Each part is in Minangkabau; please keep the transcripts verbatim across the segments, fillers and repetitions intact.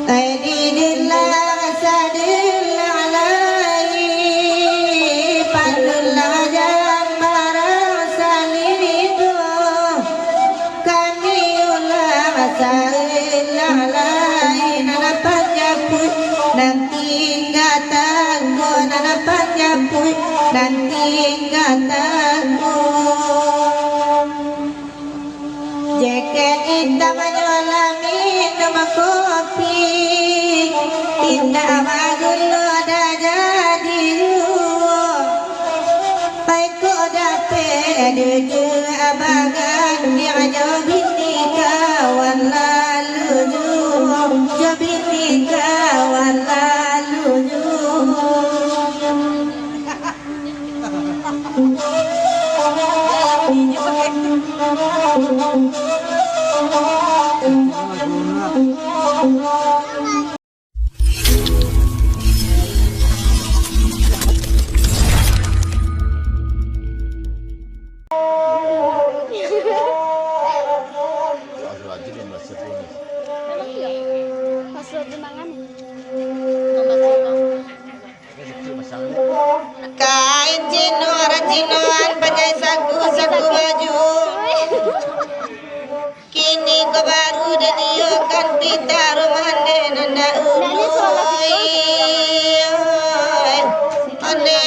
Ai didilah sadulah lai, padulah jambarang saliduah. Kami ulah sadulah lai, nan panjapuik, nan tingga tangguah, nan panjapuik, nan tingga tangguah. Jakek itam manyolam minum kopi, indak bagulo dah jadi juo. Baiko dapek duduak bagandiang jo bini kawan lalu juo, jo bini kawan lalu juo. Kain cino, rancinoan, panjai saku-saku baju. Kini ko baru dadiyokan pita rumah nde nan dahulu. Onde.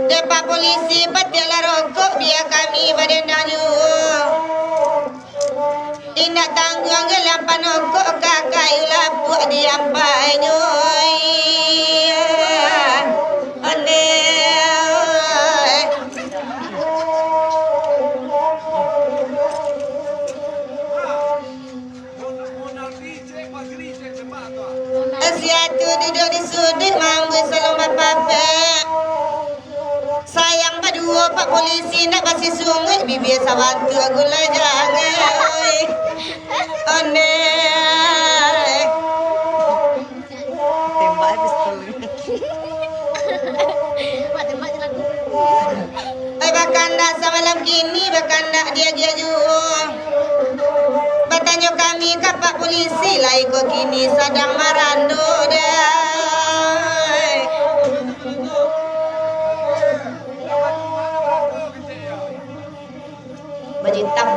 Dek pak polisi, patiaklah rokok, bia kami badendang juo. Indak tangguang galapan rokok, ka kayu lapuak diampainyo. Ondeh. Sia tu duduak di suduik maambuih salomba papek. Sayang baduo pak polisi nak basisunguik bibia sabantuak gulai jangeh, oi. Ondeh. Tembak pistol. Tembak, tembak je lagu. Oi, bakandak samalam kini, bakandak diagiah juo. Batanyo kami ka pak polisi, lai ko kini sadang marando, dai. Baju itam.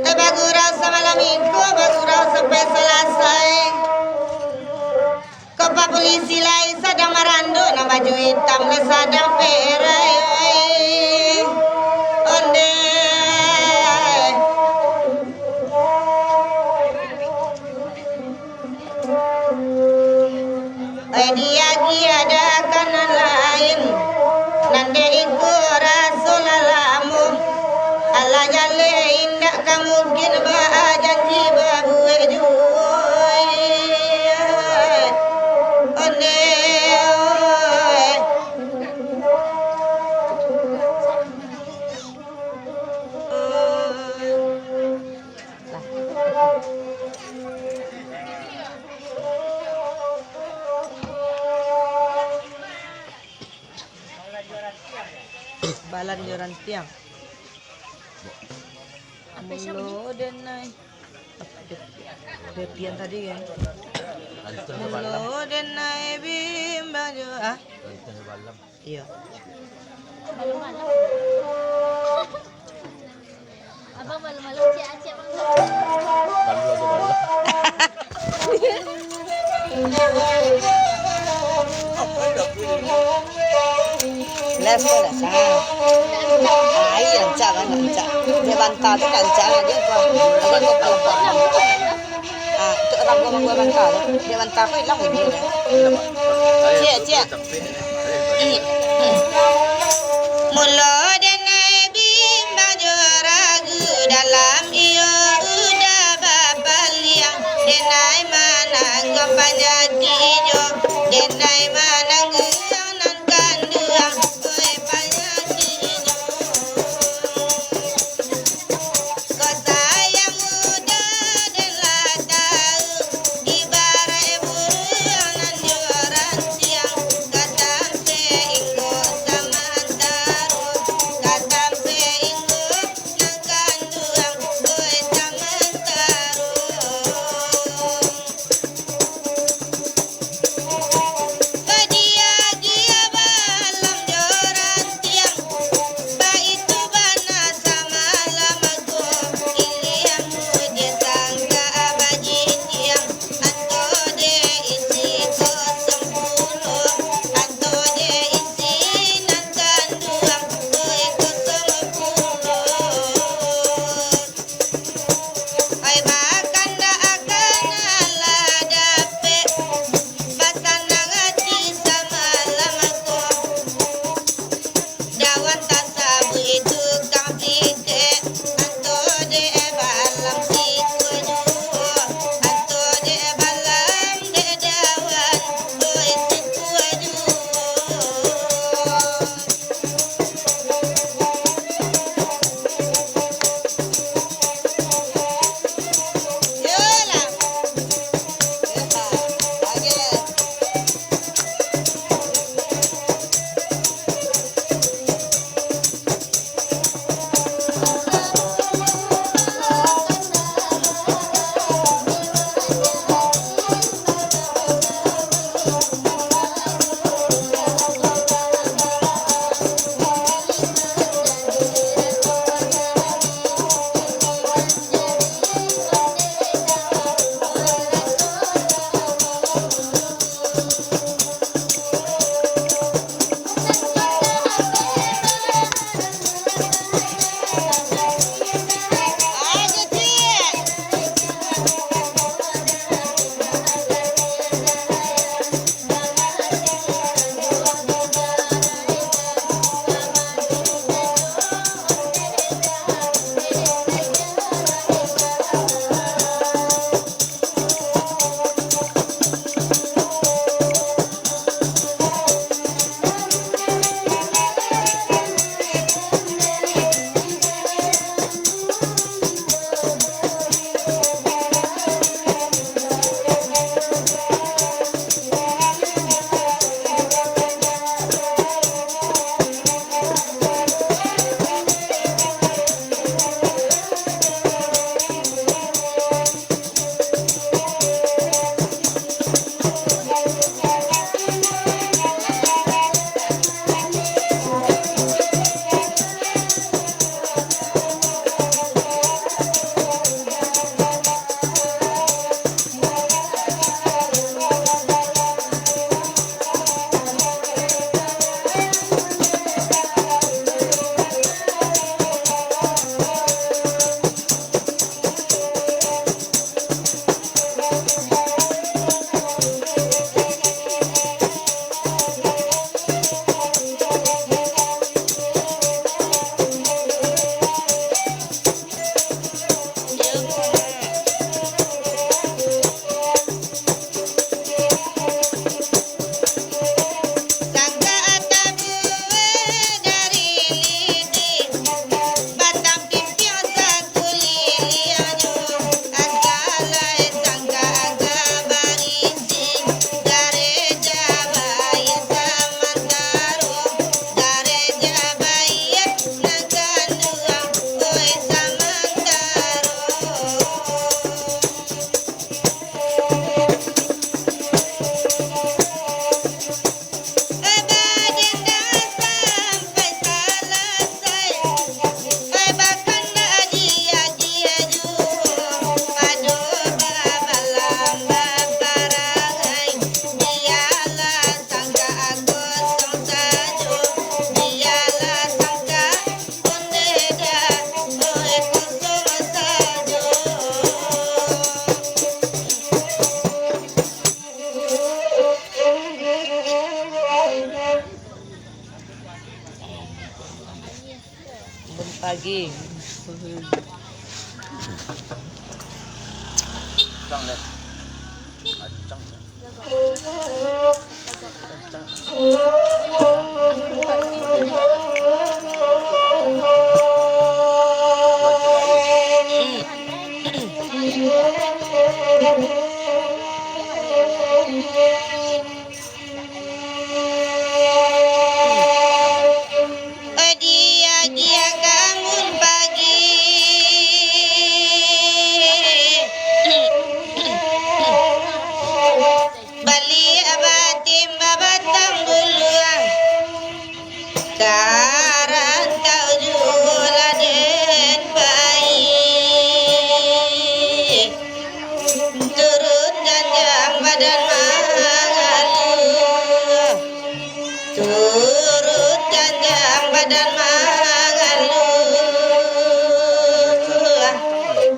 Eh, bagurau samalam iko, bagurau sampai salasai. Ko pak polisi lai sadang marando, nan baju itam lai sadang perai, oi. Ondeh. Eh, diagiah dah ka nan lain, nan dek iko raso lah lamo. Alah jaleh indak ka mungkin bajanji babuek juo. Ondeh. Balan jo rantiang. Mulo denai. Depian tadi kan. Mulo denai bimbang jo, ah. Iyo. Malam-malam. Abang malam-malam ciak-ciak, Bang. Malu aku malam. Last tu lah, sah. Ah, iya, rancak kan, rancak. Dia bantah tu kan, rancak lah dia tu. Abang tu kalau buat. Ah, untuk orang gua, gua bantah tu. Dia bantah tu hilang bunyi dia. Ciek, ciek. Hmm. Lagi. Odi agiah kambun pagi, bali batimba batang buluang, karantau juo lah den pai. Turun janjang badan mangaluh, turun janjang badan mangaluh.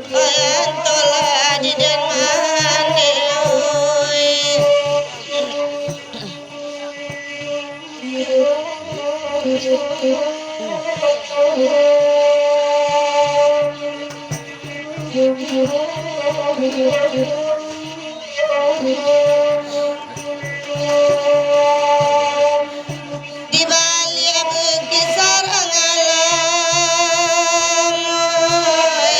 Oi, antolah di den mande, oi. Di baliak bukik sarang alam, oi.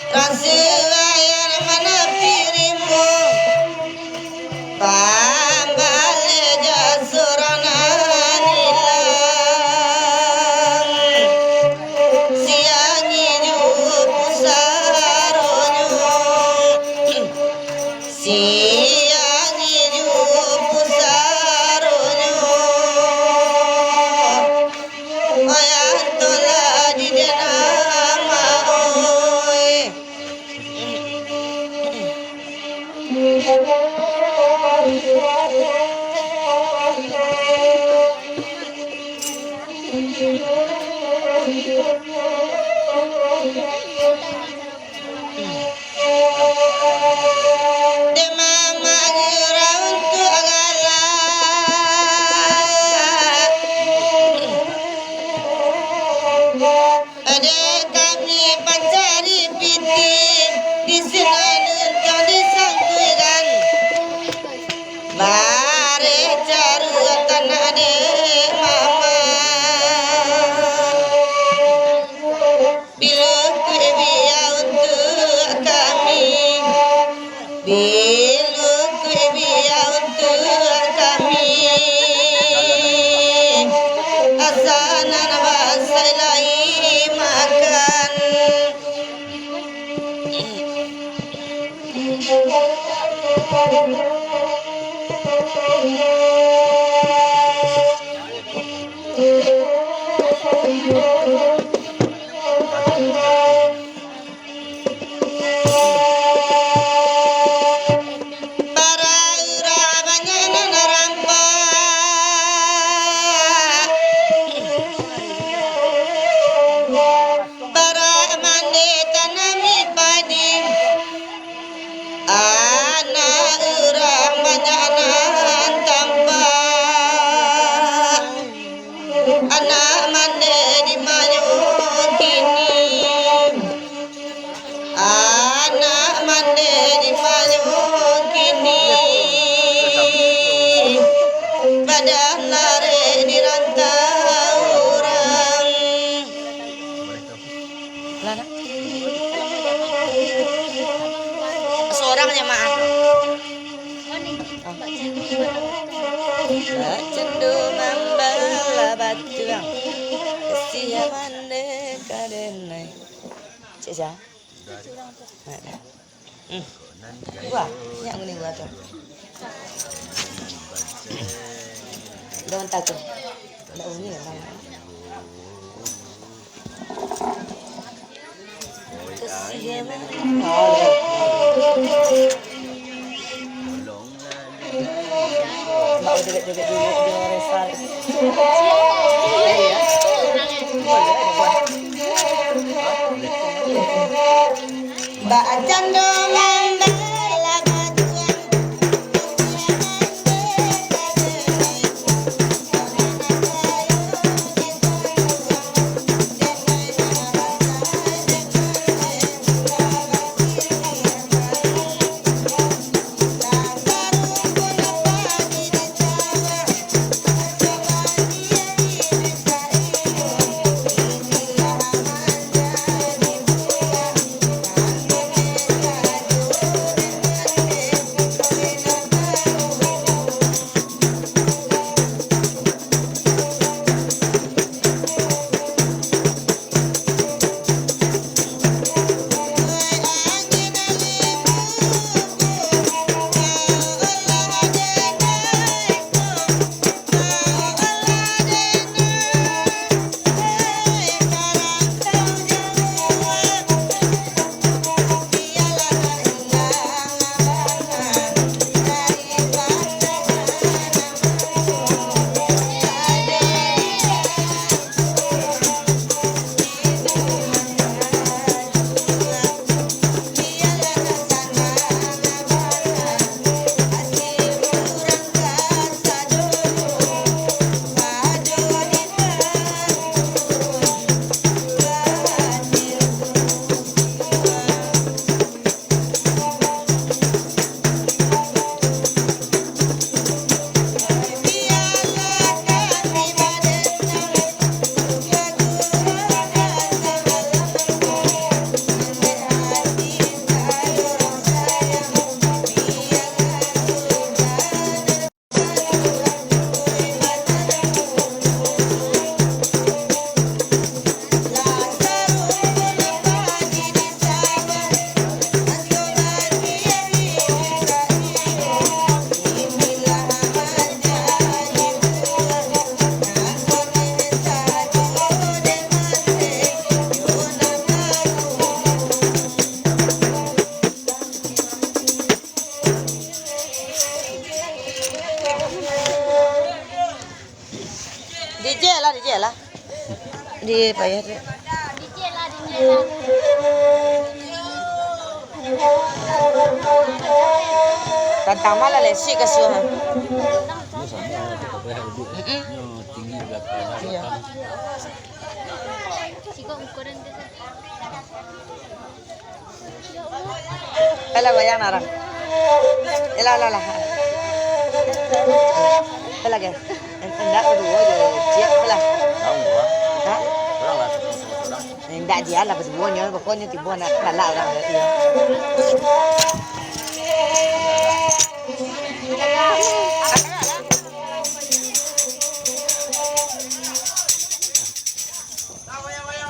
Rasuah air manapi rimbun, pambaleh jaso nan ilang. Siang inyo pusaronyo, siang inyo pusaronyo. Oi, antolah di den ama, oi. Dek mamak gurau untuak galak, dek kami pancari pitih, di sinan untuang disangkuikan. Bareh caruak tanak dek mamak. Bilukuik bia untuak kami, bilukuik bia untuak kami, asa nan basai lai makan. Bara urang banyak nan rampok, bara mande tanami padi. Anak urang banyak nan tampak, anak mande di mayo kini, anak mande di mayo kini, badan lareh di rantau urang. Lah, nak. Sorang aja, Mak. Ah. Bak cando mambala batuang, kasiah mandeh ka denai. Cek sia? Nah, nah. Hmm. Buah, nyak nguni buah tu. Daun takun. Ndak bunyi lah, Bang. Kasihan. Mbak, dewek-dewek dulu, dia resal. Bak cando mambala batuang. D J lah, D J lah. Di payah tu. Tantang malah lesik ka suah. Iyo, samo, tapi payah duduak. Mm-mm. Iyo, tinggi belakang. Iyo. Alah, bayang narang. Alah, alah, alah. Alah, guys. En-, endak baduo jo, ciek alah. Tahu, Bang. Ha? Orang lah, satu, satu orang. Endak, dia lah baduo nyo, pokoknyo tibo nak galak urang, iyo.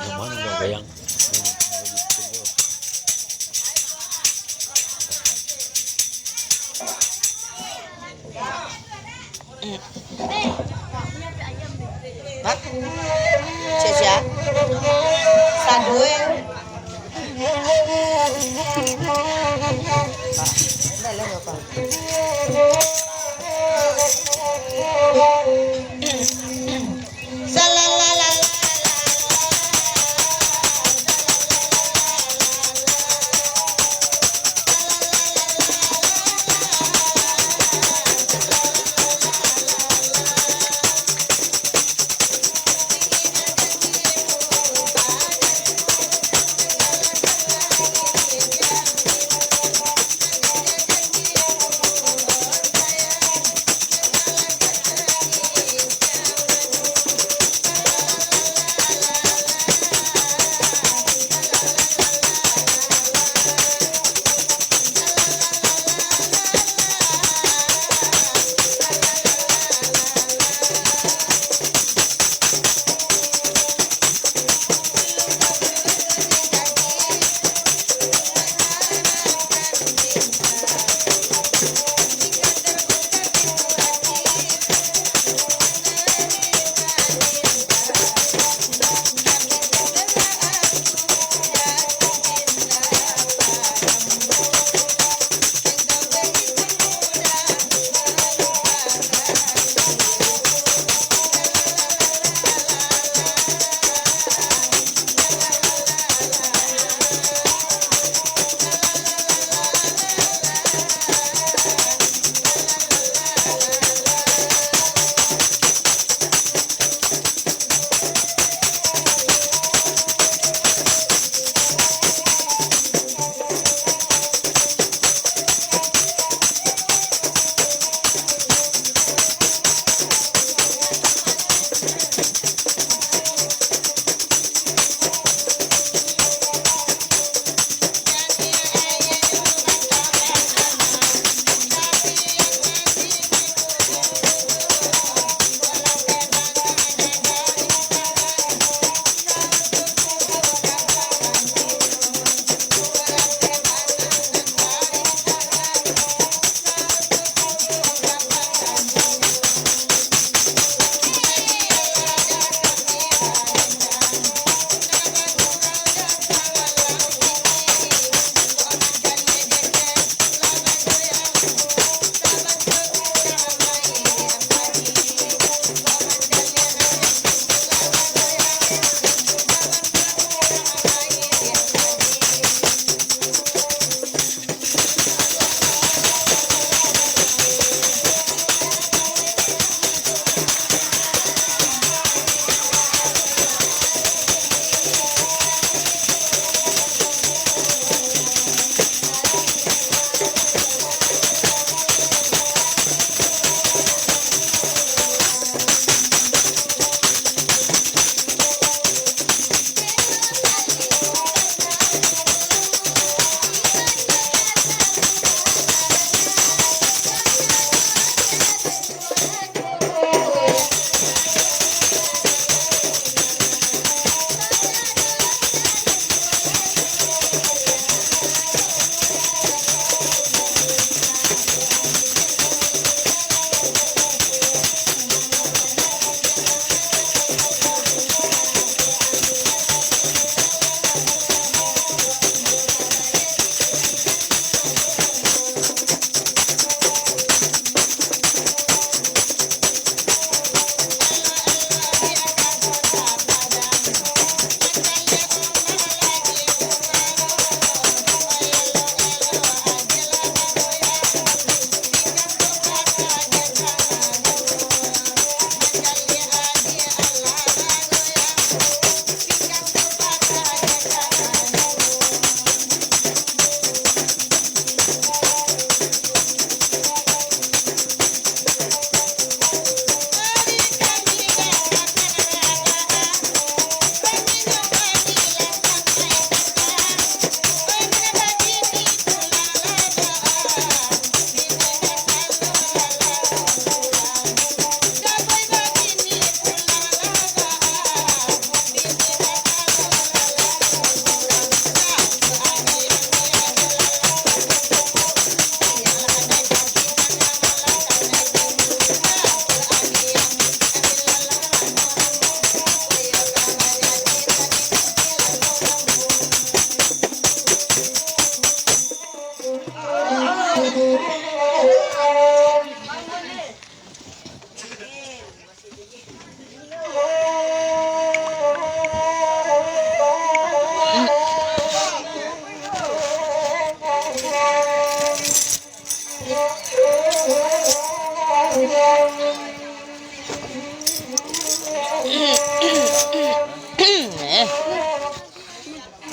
Yang mana yang goyang? Hah? Sia-sia? Sadu, eh. Dah lah, apa?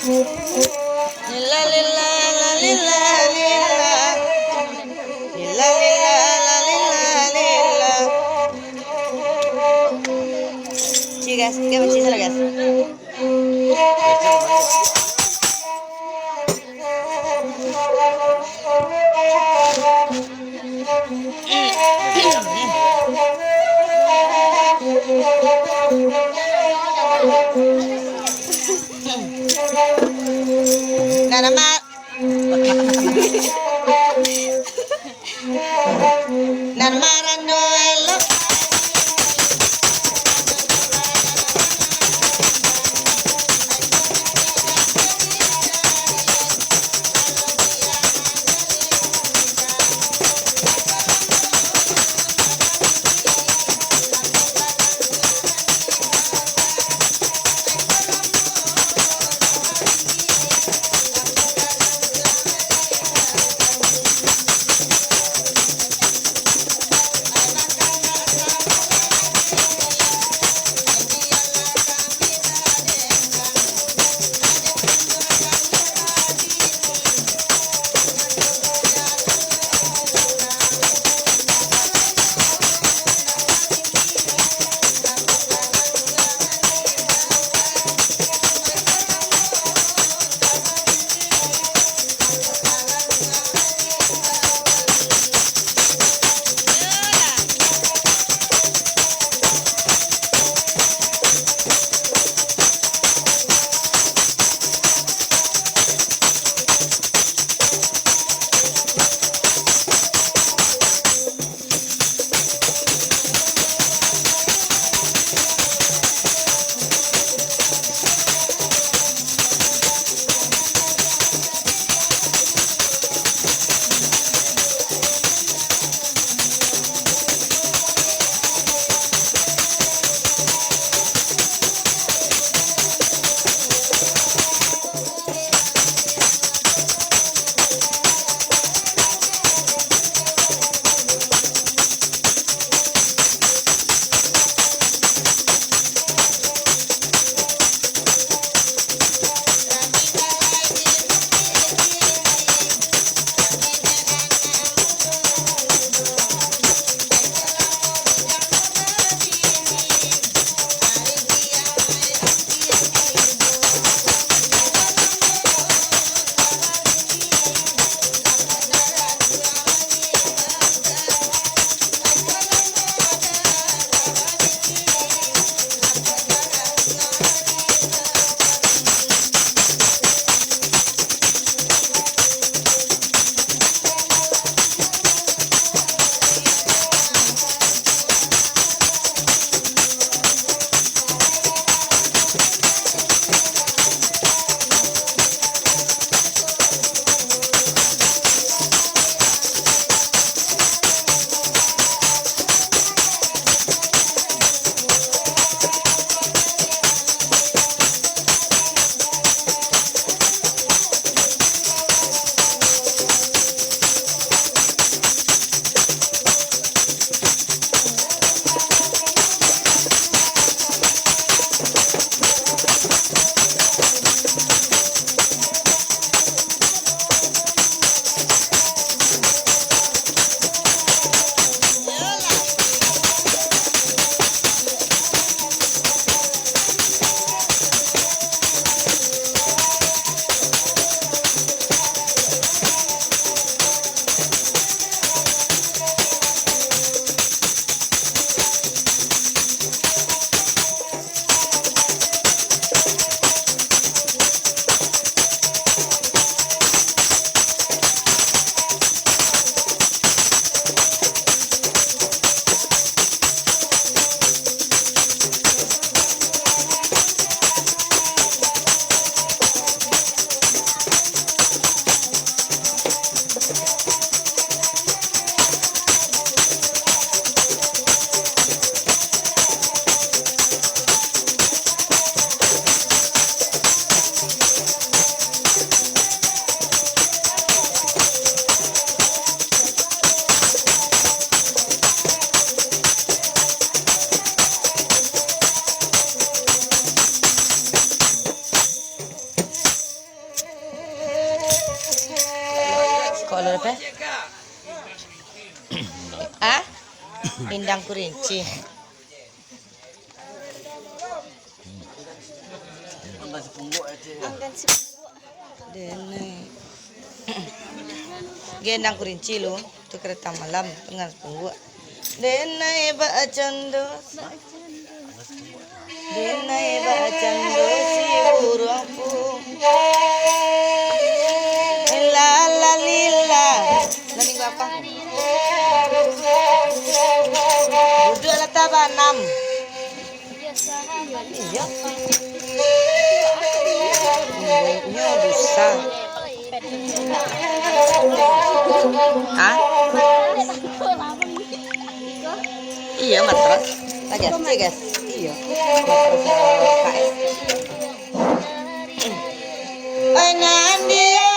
Lila, lila, la, lila, lila. Lila, lila, la, lila, lila. Cik, guys, kita baca salah, guys. Nan ma-, nan marando elok. Indang Kurinci. Denai. Gendang Kurinci lu, tu Kareta Malam, Pangalas Pungguak. Denai bak cando. Denai bak cando si buruang pun. Lalalila. Lah minggu apa? Duduak lah tabanam. Iyo. Nyo dusa. Hah? Iyo, matras. Lah gas, iyo, gas. Iyo. Matras, K S. Oi, nan dia.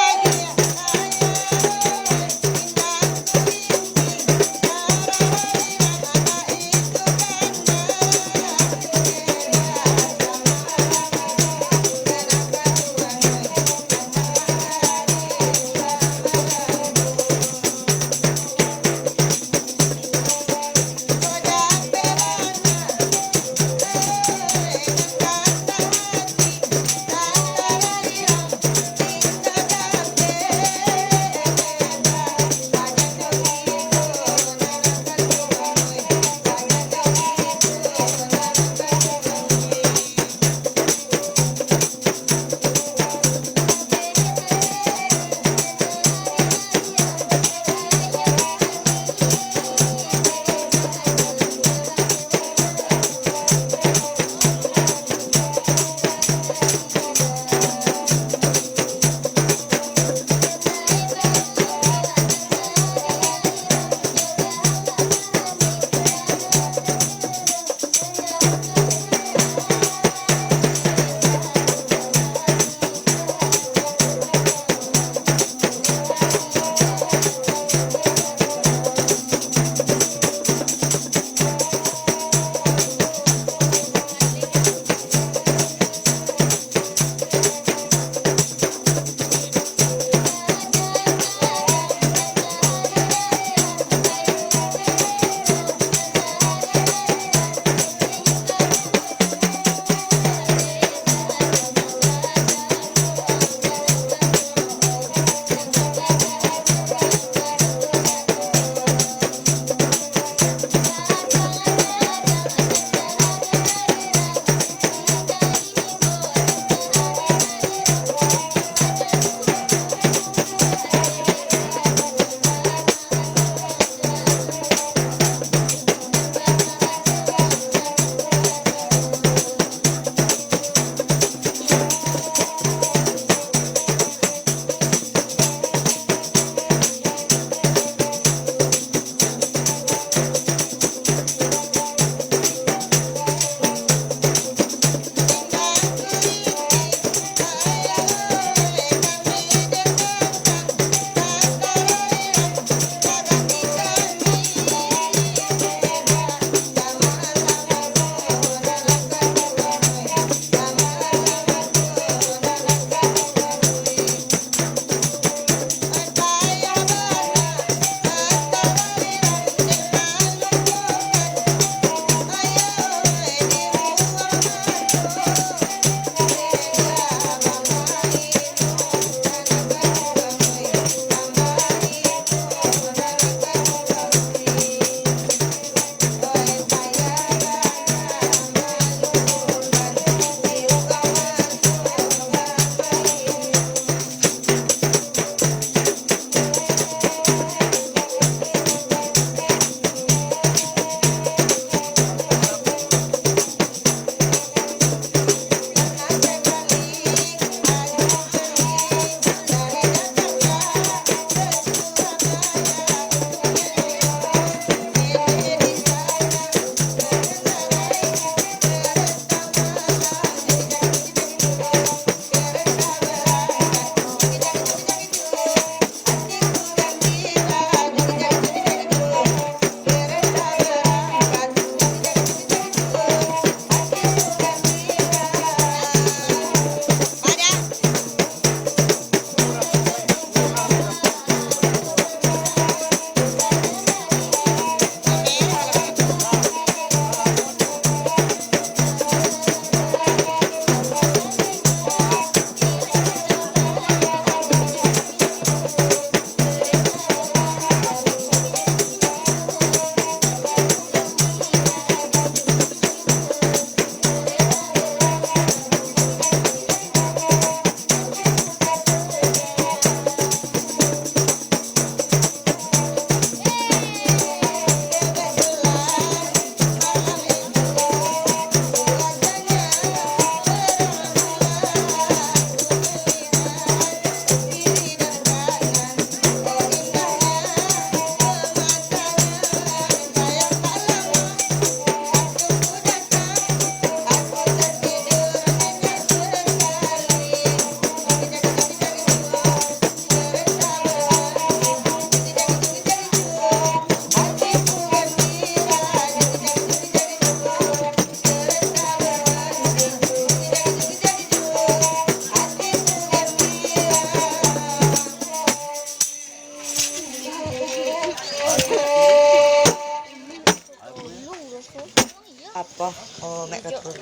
Apo? Oh, mek kato.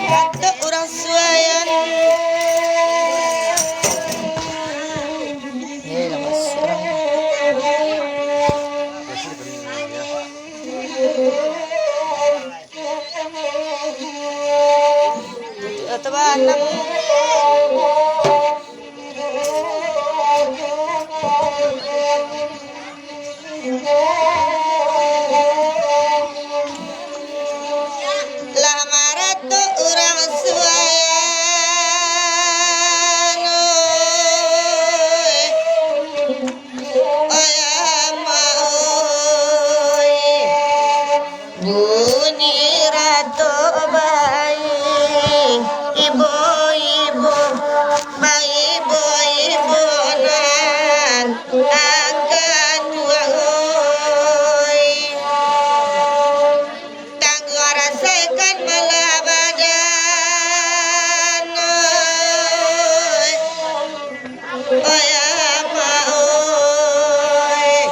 Kato urang suayan. Eh, lah masuk urang. Atau banak. Lah maratok urang suayan, oi. Oi, amak, oi. Bunyi ratok bayi, ibo-ibo, baibo-ibo nan angkan tuang, oi. Tangguang rasaikan malah badan, oi. Oi, amak, oi.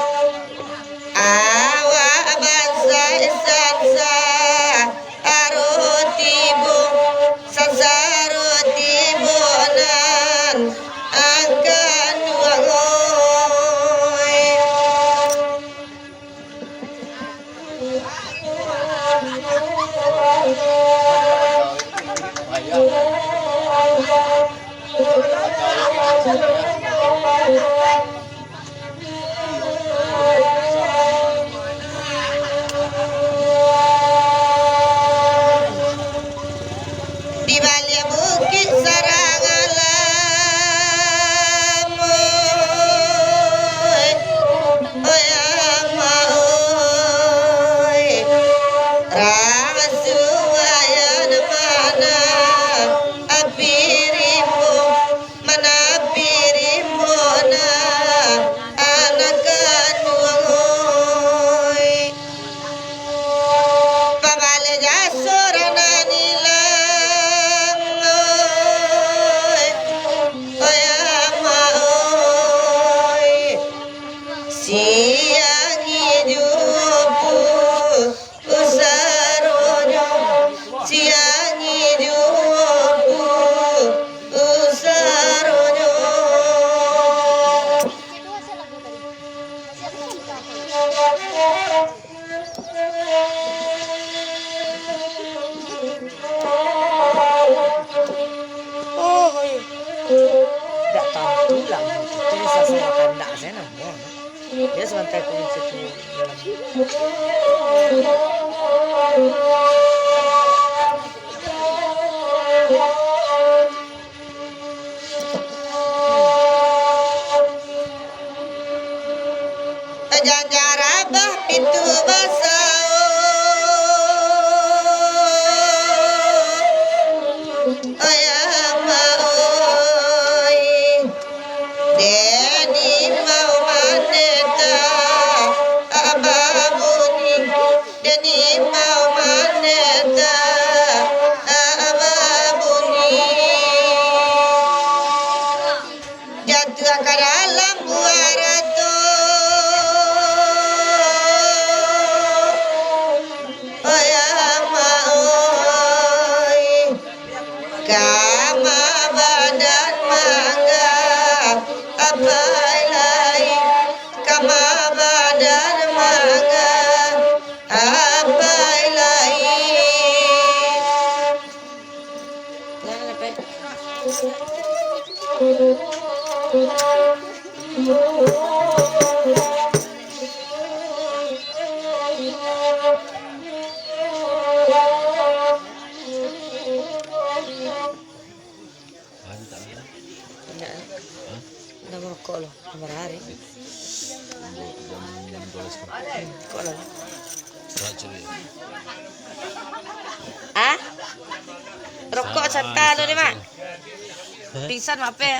Awak bansaik sansa, aro tibo, sansaro tibo nan angkan tuang, oi. Di baliak bukik sarang alam, oi, oi, amak, oi. Rang suayan mana api rimbo, mana api rimbo nan anak kanduang, oi. Pabaleh jaso rang nan ilang, oi, oi, amak, oi. Siang ijo pu-, usaronyo, siang ijo pu-, usaronyo. Oh, oi. Dak tantu lah. Itu sasaran kandak sajo namo. Yo, sabanta aku mancari. Janjang rabah pintu basau, oi, amak, oi. Dek di mau maneta babunyi, dek di mau maneta babunyi. Jatuah ka dalam buah ratu, oi, amak, oi. Kama badan mangga, apai lai. Kama badan mangga, apai lai. Indak. Hah? Indak marokok lo, marari. Jam dua belas kan? Hmm, rokok lo. Setengah curi. Ah? Rokok santa lo ni, Mak. Hah? Pingsan, Mak, pe.